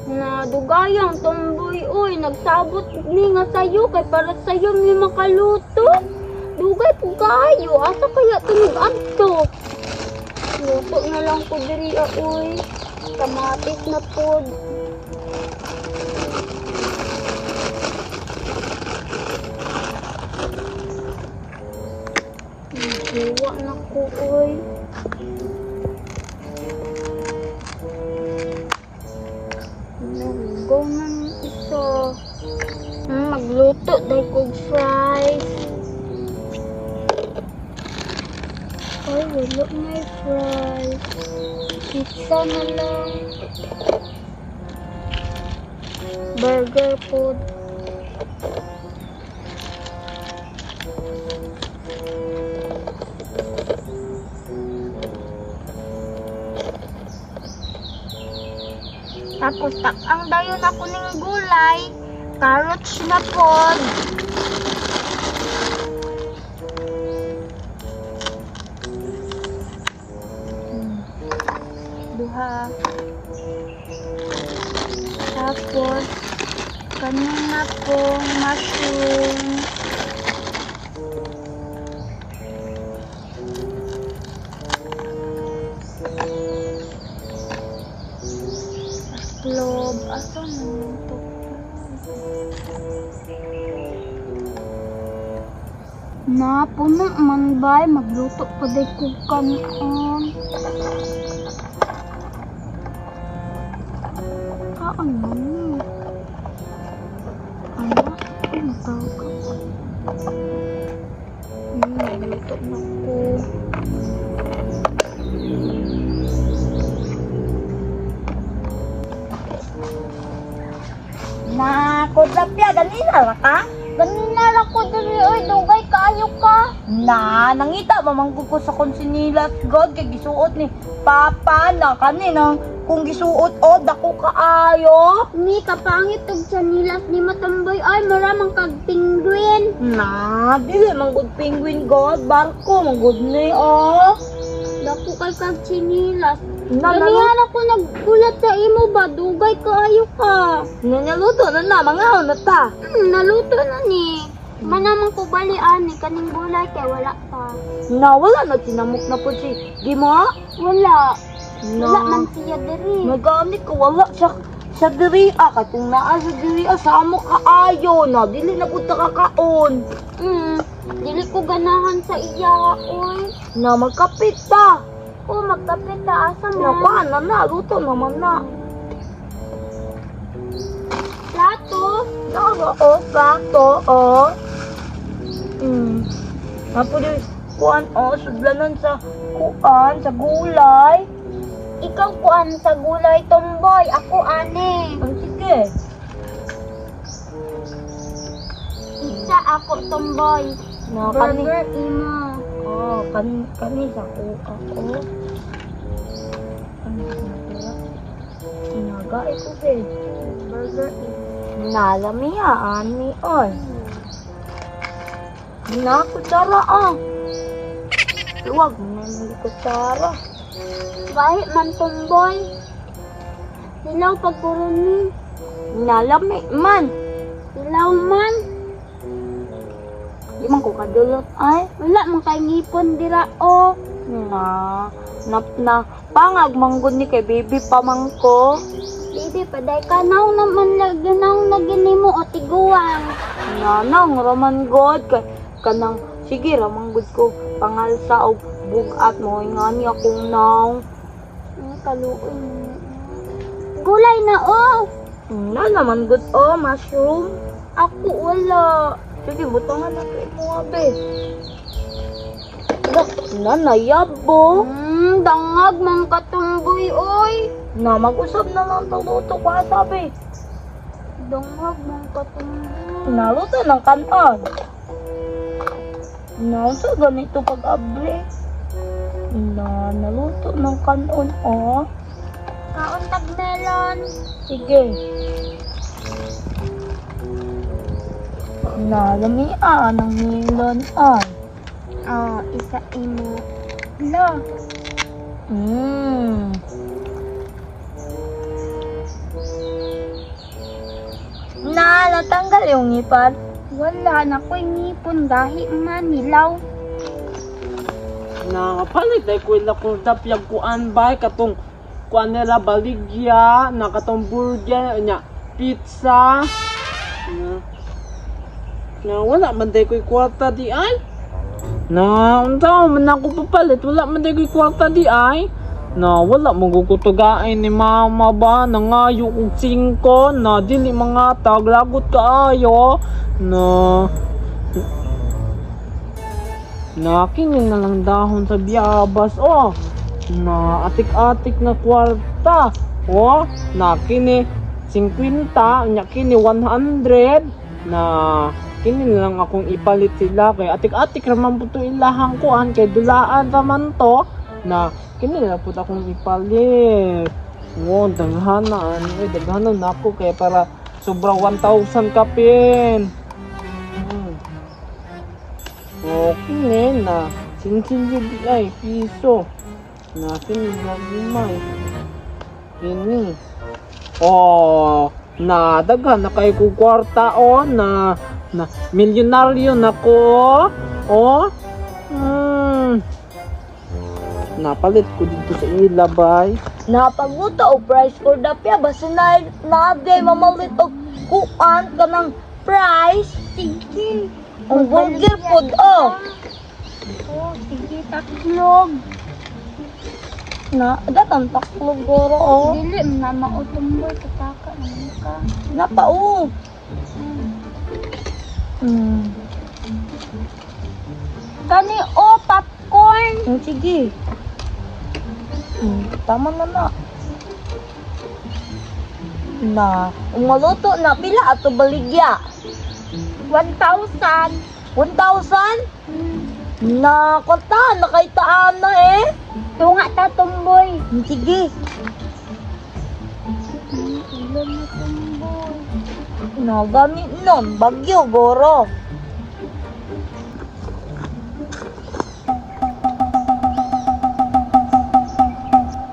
Na dugayang tomboy oy, nagsabot ni nga sayo kay para sayo mi makaluto. Dugay po kaayo, asa kaya tunog adto? Luto na lang ko diri ah, oy. Kamatis na pod. Hiwa na ko oy. Nahugaw na ng isa. Magluto dahil kog fries. Ay, wala na yung fries. Pizza na lang. Burger food. Tapos tak-ang dayon ako ning gulay. Carrots na pod. Duha. Tapos kanina pong mushroom. Taklob. Asa man yung taklob? Na, puno man bay. Magluto pa day kog kanon. Kaan man ni? Ano? Ay, matawag ka. Magluto na ko. Na, kudrapya, ganina ra ka? Ganina ra ko diri oy, dugay kaayo ka. Na, nangita mamanggod ko sa konsinilas god kay gisuot ni Papa na kaninang kung gisuot o dako kaayo. Ni kapangit og sanilas ni Matamboy ay maramang kag penguin. Na, dili man gud penguin god, barko man gud ni oh. Dako kay kag sinilas. Na, Ganihan ako naggulat sa imo ba, dugay kaayo ka. Na, naluto na na, mga na ta. Naluto na ni. Manamang ko bali ani kaning gulay kay wala pa. Na, wala na tinamok na po si Gimo. Wala. Na, Wala man siya diri. Nagamit ko wala siya sa diri ah, kay kung naa sa diri ah, sa amo kaayo na dili na pud ta kakaon. Dili ko ganahan sa iya oy. Na magkapit ta. O magkapit ta asa Na man. kuan na na luto naman na. Plato. Na o plato o. Apo di kuan o sudlanon sa kuan sa gulay. Ikaw kuan sa gulay tomboy, ako ani. Ang sige. Isa ako tomboy. Na kani. Burger imo. Oh, kani kani sa ko ako. Kani sa kuha. Inaga ito eh. Burger imo. Nalamiya ani oy. Na kutsara ah. Luwag mo na yung kutsara. Gahi man tomboy. Hilaw pagkuron ni. Nalami man. Hilaw man. Di man ko kadulot ay. Wala man kay ngipon dira o. Na na na pangag manggod ni kay baby pa man ko. Baby, paday ka naw naman lagi naw na gini mo o tiguang. Na nang raman god kay kanang sige ramang gud ko pangalsa og bugat mo nga ni akong naong. Kaluoy mo. Gulay na o. Na naman gud oh mushroom. Ako wala. Sige butangan na kay mo abe. Na nayabo. Dangag man katumboy oy. Na mag-usab na lang tong luto ko sabi. Dangag man katumboy. Naluto ng kanon. Na sa ganito pag-abli. Na naluto ng kanon oh. Kaon tag melon. Sige. Nalamian ang melon ah. Oh, isa imo. Lo. Natanggal yung ngipon. Wala na ko'y ngipon gahi man hilaw. Nakapalit ay ko ila kung dapyag kuan bay katong kuan nila baligya na katong burger nya pizza na, na wala man day ko'y kwarta di ay na unsa man ako papalit, wala man day ko'y kwarta di ay na wala mo gugutugain ni mama ba, nangayo og 5 na dili mga taglagot kaayo na. Nakinin na lang dahon sa biyabas, oh. Na atik-atik na kwarta. Oh, nakini 50, nya kini 100 na kini na lang akong ipalit sila kay atik-atik ra man pud to ilahang kuan kay dulaan ra man to na kini na lang pud akong ipalit. Wo, daghana ani, daghana na ako kay para sobra 1,000 kapin. Okay na. Sinsilyo di ay piso. Na sinilyo limay. Ini. Oh, na daghan na kay ko kwarta oh na na milyonaryo na ko. Oh. Hmm. Napalit ko dito sa ila bay. Napaguta og price for dapya basta na na mamalit og kuan kanang price. Sige. Ang burger pod oh. Oh, sige, taklog. Na datan taklog goro oh. Dili na mao tumboy kataka naman ka. Napa oh. Hmm. Kani oh, popcorn. Sige. Tama na na. Na, umaluto na pila ato baligya. 1,000. 1,000? Na, kwarta, nakaitaan na eh. Tunga ta tumboy. Sige. Ulan na tumboy. Na, gani nun, bagyo, goro.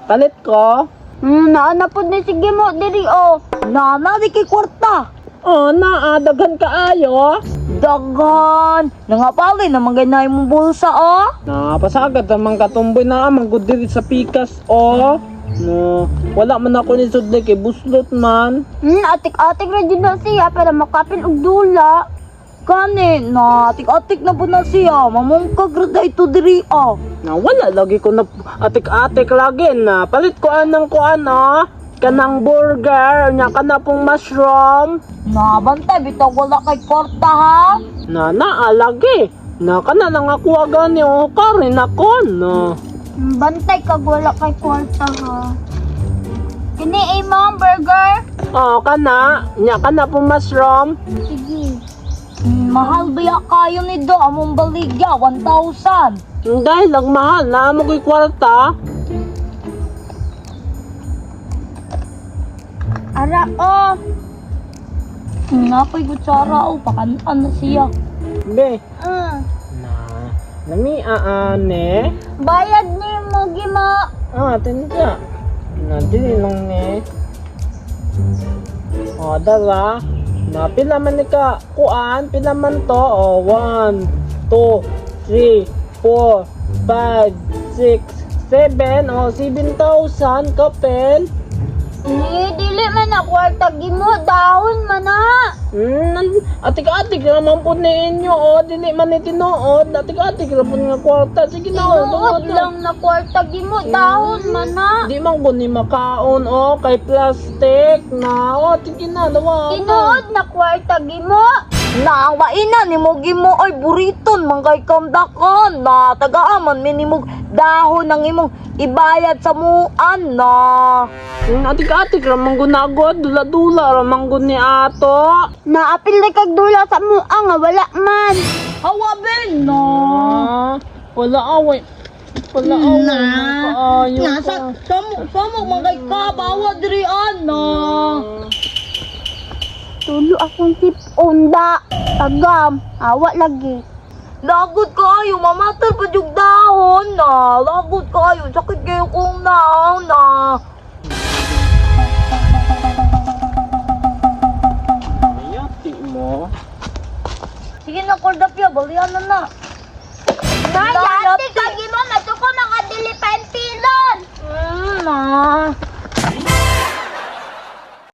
Palit ko. Naa na pud ni sige mo diri oh. Na, na, di kay kwarta. Oh, naa daghan kaayo. Daghan. Nangapali naman ganay mong bulsa, oh. Napasagad naman katumboy na amang gud diri sa pikas oh. No, wala man ako ni sudlay kay buslot man. Atik-atik ra jud na siya para makapil og dula. Gani, na, atik-atik na po na siya. Mamungkag ra ito diri, oh. Na wala lagi ko na atik-atik lagi na palit ko anang kuan oh. Kanang burger nya kana pong mushroom. Na, bantay, bitaw wala kay kwarta, ha? Na naa lagi. Na kana lang ako gani oh karin ako no. Bantay kag wala kay kwarta ha. Kini imong burger. Oh kana nya kana pong mushroom. Sige. Mahal ba ya kayo ni do? Among baligya, 1,000. Dahil lang mahal na mo ko'y kwarta. Ara oh. Nakoy kutsara, oh. Pakanaan na siya. Be, Ah. na nami aane. Bayad ni mo gima. Ah, tinja. Na dili lang ni. O, dala. Na pila man ni ka kuan, pila man to. O, 1 2 3 4 5 6 7. O, 7,000 kapel. Ni dili man na kwarta gimo dahon man na. Atik-atik naman po ninyo. O, dili man ni tinuod. Atik-atik ra po nga kwarta. Sige na, o, Tinuod tungod na. lang na kwarta gimo dahon man na. Di man ko ni makaon, o, kay plastic na. O, sige na, dawa. Tinuod na kwarta gimo. Na, ang maina ni mo gimo ay buriton man kay kamdakan na tagaaman minimog dahon ang imong ibayad sa muan na. Atik-atik ramang gunagod, dula-dula ramang gun ni ato. Naapil na kag dula sa mua nga wala man. Hawa ben no. Ah, wala away. Wala away. Na. Kaayo Na ka. sa samok samok man kay ka bawa diri ana. Tulo akong tip onda. Tagam, awa lagi. Lagot kayo, mamatay pa jug dahon na. Lagot kayo, sakit kayo kong naon na. Ayati Sige na, Kordapia, balian na na.